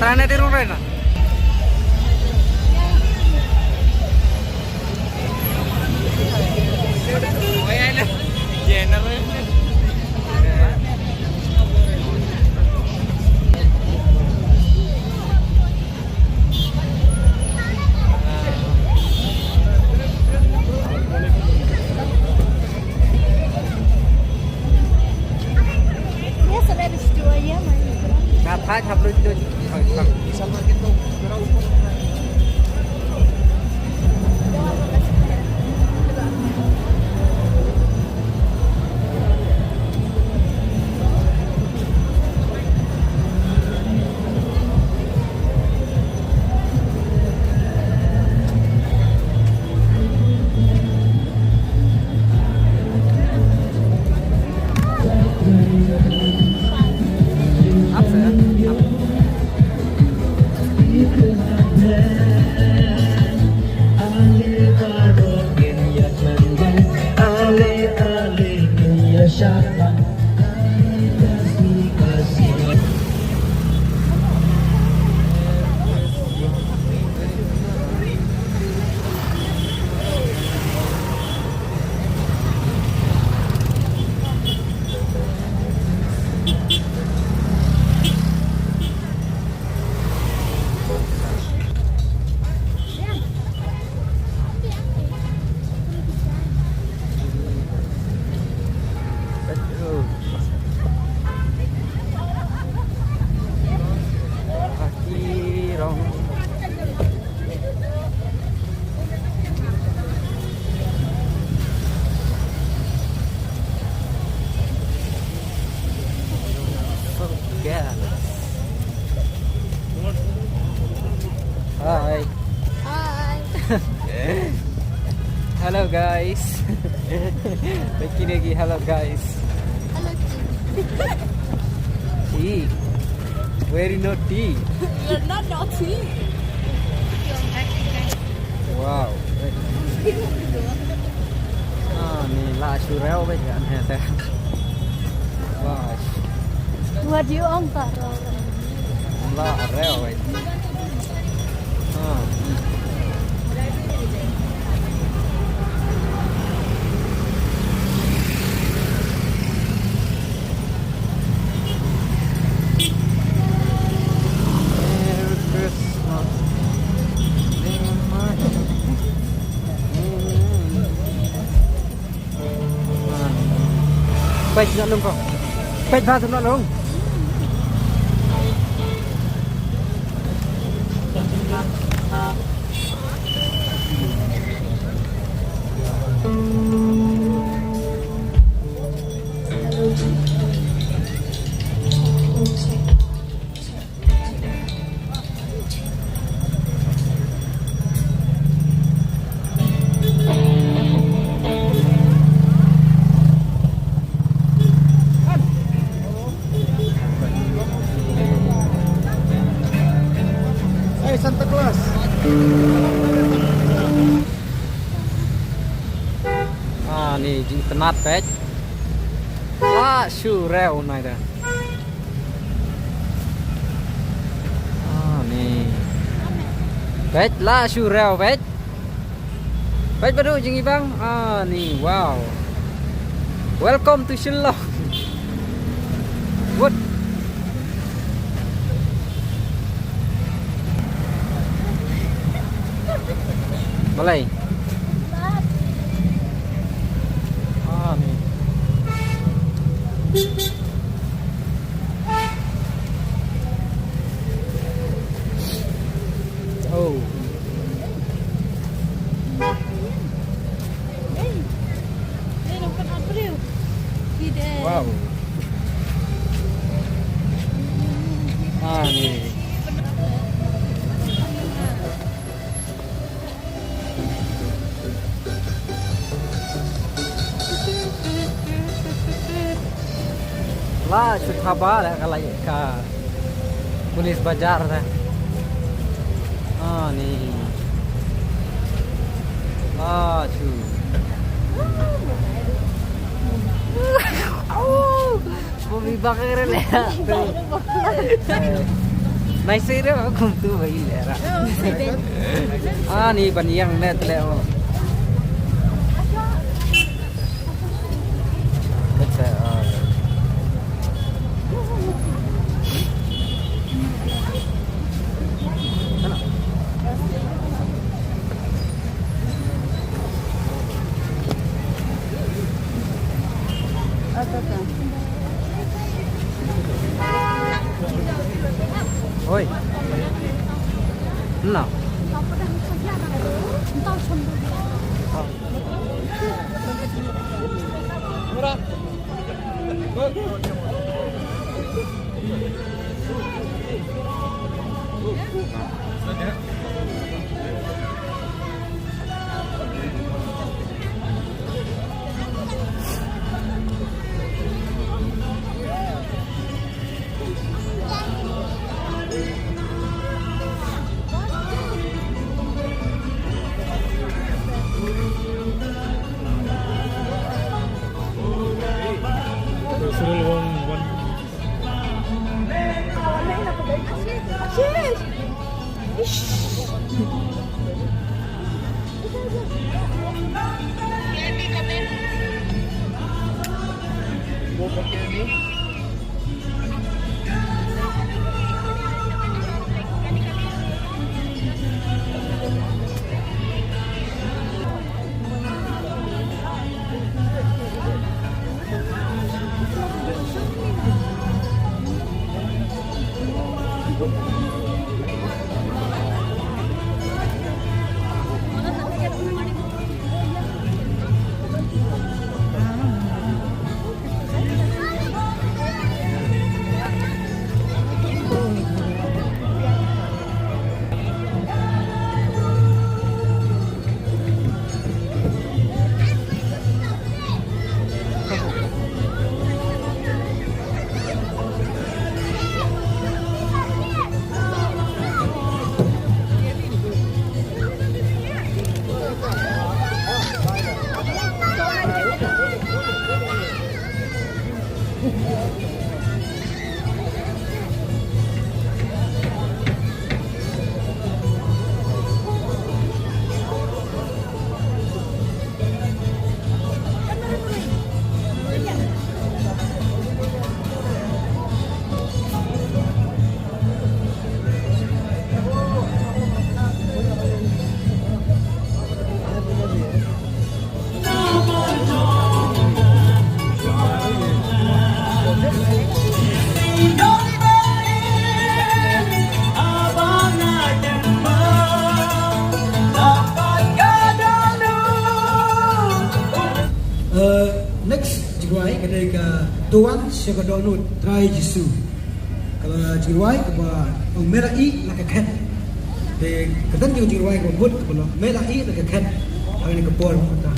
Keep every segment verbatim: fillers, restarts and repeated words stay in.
Rana di rong rena. Hi. Hi. Hello, guys. Lagi lagi, hello, guys. Hello, Chi. Chi. Very naughty. You're not naughty. Wow. Ah, ni la shu reo bad kan he te. Wow. What do you want, Paro? La reo bad. Ah. Merry Christmas. Peit noh lung ko. Peit bha noh lung. Hey, Santa Claus. Ah, ni jingitynnad peit. La shu reo nai da. Ah, ni. Peit la shu reo peit. Peit ba duh jingibang. Ah, ni, wow. Welcome to Shillong. What? Balei? Ah, ni. Oh. Wow. Ah, ni. La shu thaba la ka la ka police bazaar da. Ah, ni. La shu. Au! Bumi bakar le. Nai sei re kumtu ba i lera. Ani ban yang ne tle o. Kata, ah. Oi. Na. Uh, next jingrwai ka dei ka To Wan sha ka Dohnud Trai Jisu. Ka jingrwai kaba ong Me la ïeh la ka khet. Te ka don ka jingrwai kaba mut kaba long Me la ïeh la ka khet. Ha kane ka por mynta.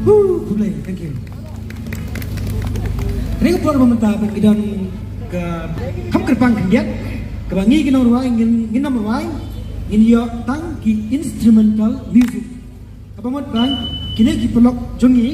Woo, khublei, thank you. Kane ka por ba mynta ba ngi don ka kham kyrpang khyndiat kaba ngi ki nongrwai ngin ngin ym rwai, ngin ïoh tang ki instrumental music. Kaba mut ba kine ki paralok jong ngi